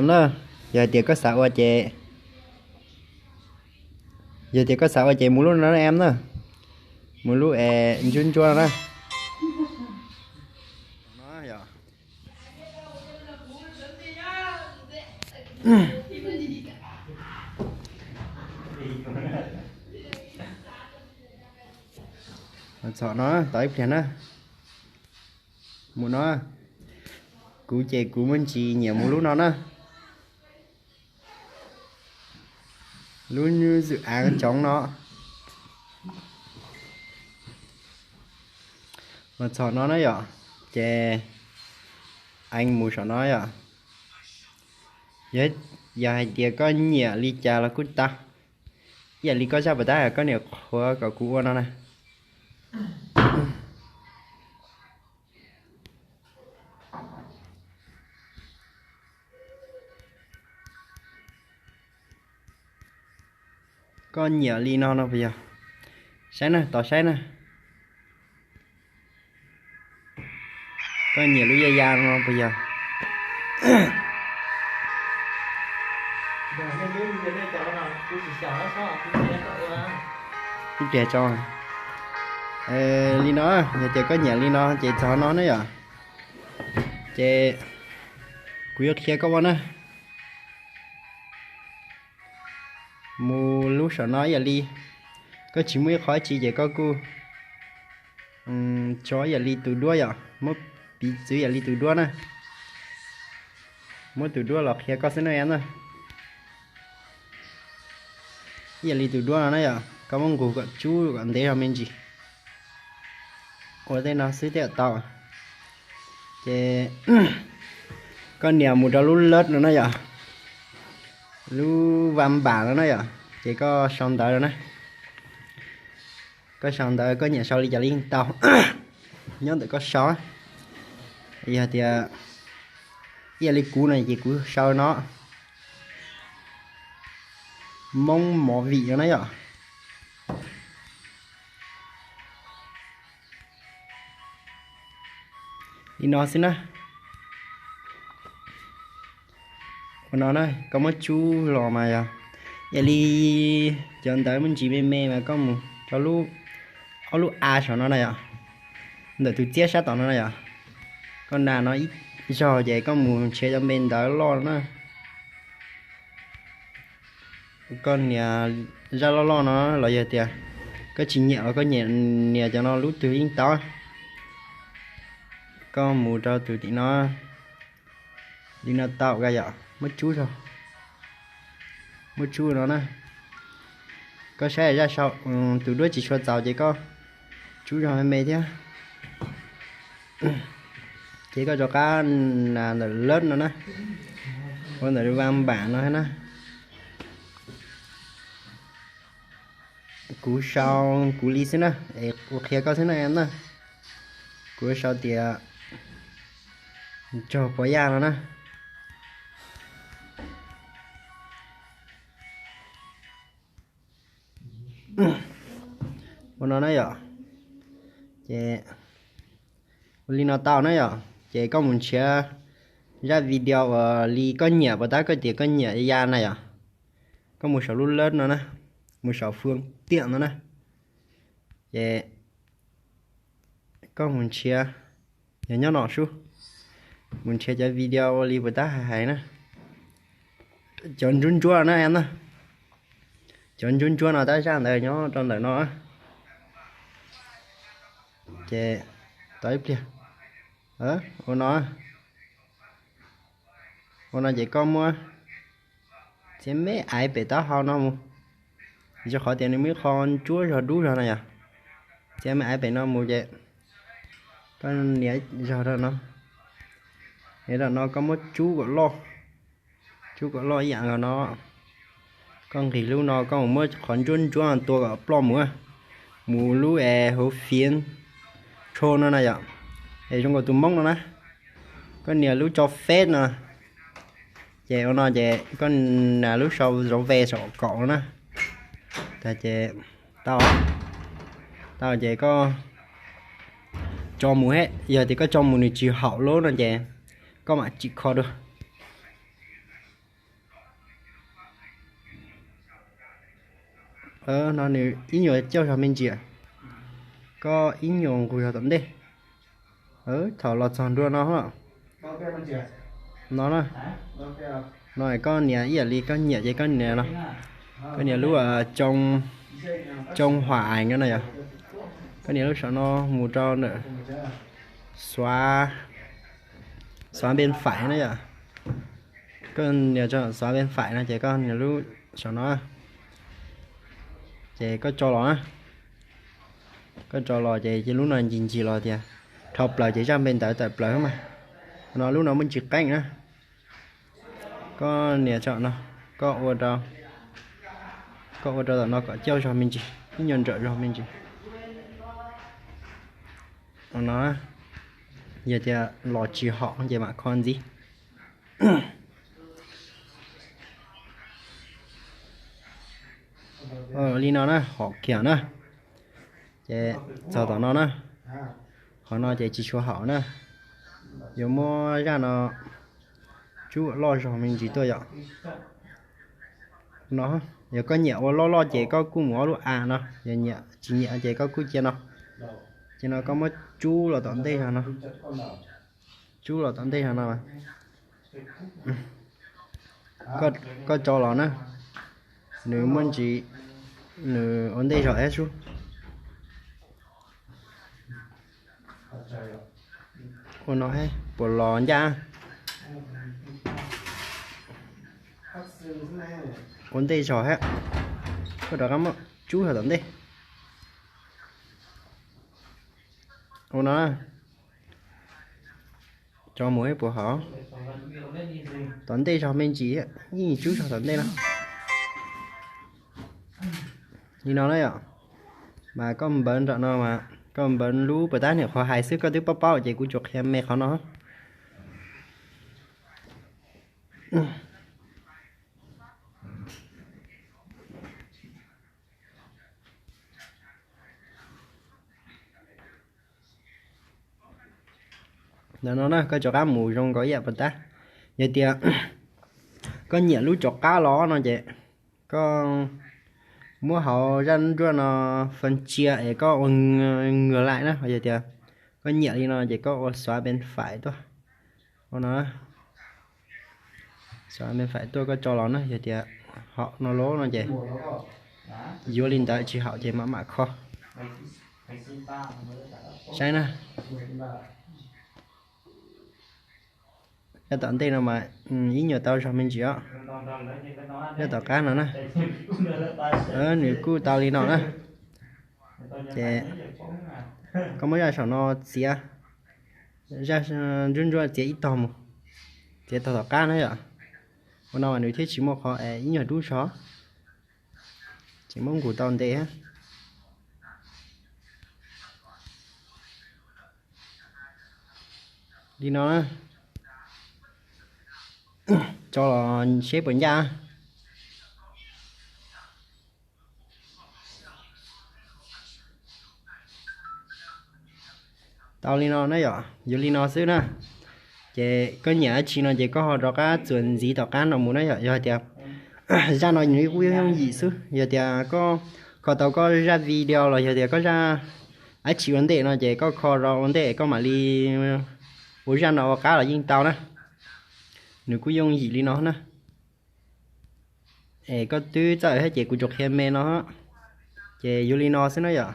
Na, yog hais tias koj xav ua ces, yog tias koj xav ua ces mus lub no em na, mus lub es ntsuab ntsuab no na. Txhom no tos ib pliag na. Mus no, kuv ces kuv muaj ntsis nyiam mus lub no na. Lub zwm aav coov no. Mas txhom no na yom, ces eev mus saum no yom. Yog hais tias koj nyiam li cas los kuj tau, ib yam li koj zaj puas tab koj niam qhuav kom kuv ua no na. Koj nyiam li no no puas yog? Saib na, tos saib na. Koj nyiam lub ya ya no puas yog? Ib pliag tso. Li no, yog tias koj nyiam li no ces txog no na yom. Ces kuv yuav qhia koj ua na. Mus lub saum no ib yam li koj tsis muaj ib qho dab tsi ces koj kuj tso ib yam li tus duab yom, muab piv txwv ib yam li tus duab na. Muab tus duab los qhia koj xwb na na. Ib yam li tus duab no na yom, koj muab nqus kom tsub kom ntev zog me ntsis. Ua tej no xwb thiaj tau. Ces koj nias mus rau lub lab no na yom, lub va npam no na yom, ces koj sau ntawv no na. Koj sau ntawv koj nyiam sau li cas los yeej tau, nyob ntawm koj sau. Yog tias ib yam li kuv no ces kuv sau no, Hmoob Movie no na yom. Li no xwb na. Ua no na, koj muab tsub los mas yog ib yam li cov ntawv me ntsis me me mas koj mus rau lub, ob lub a saum no na yom, ntawm tus txiab sab tom no na yom. Koj nas no ib zaug ces koj mus nrhiav cov npe ntawv loj na. Koj nias zaj loj loj no los yog tias koj tsis nyiam los koj nyiam nias cov no lub twg yeej tau. Koj mus rau tus tim no, li no tau, koj yom, muab tsub zog, muab tsub no na. Koj saib zaj sau, tus duab tsis tshua txaus ces koj tsub zog me me thiab. Ces koj rov qab nas ntawm lab no na, ua ntawm va npam no na. Kuv sau kuv li xwb na, es kuv qhia koj xwb na na. Kuv sau tias Ntsaug Pov Yaj no na. Ua no na yom. Ces ua li no tau na yom, ces koj mus nrhiav zaj video uas li koj nyiam, puas tab koj tias koj nyiam ya na yom. Koj mus saum lub lab no na, mus saum fwv tiam no na. Ces koj mus nrhiav, yog nyob no sub, mus nrhiav cov video ua li puas tab hais hais na. Cov ntsuab ntsuab na na. Cov ntsuab ntsuab no tab zaj ntawd nyob rau ntawm no. Ces tos ib pliag. Ua no, ua no ces koj muab txiav me aiv pem taub hau no mus, rau qhov tias nws muaj ib qho ntsuab zog dub zog no yom. Txiav me aiv pem no mus ces koj nias zog rau no, nias rau no koj muab tsub kom loj, tsub kom loj ib yam nkaus no. Koj nqis lub no koj mus muab qhov ntsuab ntsuab tua kom ploj mus, mus lub es hauv fiv tsho no na yom, es zoo nkaus tus Hmoob no na. Koj nias lub tso feb no, ces ua no ces koj nias lub sau zov ve saum kaum no na. Tag ces tau, tau ces koj tso mus he, yog tias koj tso mus nws tsis haum lub no ces koj mam tsim kho dua. No nws ib nyuag cauj zog me ntsis, koj ib nyuag nqus zog tom ntej. Thaum los txog ntua no, no na, no koj nias ib yam li koj nyiam ces koj nias no, koj nias lub tsoo hua ais no yom, koj nias lub saum no mus rau ntawm xóa, xóa bên phải na yom. Koj nias xóa bên phải no ces koj nias lub saum no, ces koj tso los na. Koj tso los ces lub no ncig ncig los tias dhau plaws ces zaj npe ntawv tawm plaws mas. No lub no muaj ntsis qeej na. Koj nias tso no, koj ua rau, koj ua rau tom no kom cauj zog me ntsis, ib nyuag nrawm zog me ntsis. No, yog tias los tsis haum ces mam kho ntxiv. Li no na, haum kiag na. Ces txog tom no na, qhov no ces tsis tshua haum na. Yuav muab zaj no tsub loj zog me ntsis tuaj yom. No, yog koj nyiam ua loj loj ces koj kuj mus ob lub a no, yog nyiam tsis nyiam ces koj kuj cia no. Ces no koj muab tsub los tom ntej no, tsub los tom ntej no. Koj tso los na, nws muaj ntsis, nws ua ntej zog thiab sub. Ua no puas los ncaj? Ua ntej zog thiab, koj rov qab muab tsub zog tom ntej. Ua no, tso mus puas haum? Tom ntej zog me ntsis, yeej tsub zog tom ntej no. Li no na yom, mas koj npawv nram no mas koj npawv lub puas tab niam qhov hais xwb, koj twb paub paub ces kuv tsuas qhia me qhov no. Ntawm no na koj rov qab mus zoo nkaus ib yam puas tab. Yog tias koj nyiam lub rov qab los no ces koj muab hauv zaj nruab no phần chia es koj ua ngược lại na, yog tias koj nyiam li no ces koj ua xóa bên phải tuaj. Ua no, xóa bên phải tuaj koj tso los na, yog tias haum no lawm no ces yuav li ntawd, tsis haum ces mam mam kho. Saib na, nyob tom ntej no mas ib nyuag tau zog me ntsis os. Nyob tom qab no na, nws kuj tau li no na. Ces koj muab zaj saum no txiav, zaj ntsuab ntsuab txiav ib tog mus, txiav tog tom qab na yom. Ua no mas nws thiaj tsis muaj qhov es ib nyuag dub zog, tsis muab nqus tau ntev. Li no na, tso los seb puas ncaj. Tau li no na yom, yuav li no xwb na. Ces koj nyiam dab tsi no ces koj ho rov qab txuas ntxiv tom qab no mus na yom. Yog hais tias zaj no nws kuj yooj yooj yim xwb, yog tias koj kho tau koj zaj video los yog tias koj zaj dab tsi ua ntej no ces koj kho rau ua ntej koj mam li ua zaj no ua qab los yeej tau na. Nws kuj yooj yim li no na. Es koj twb txawj thiab ces kuv tsuas qhia me no, ces yuav li no xwb na yom.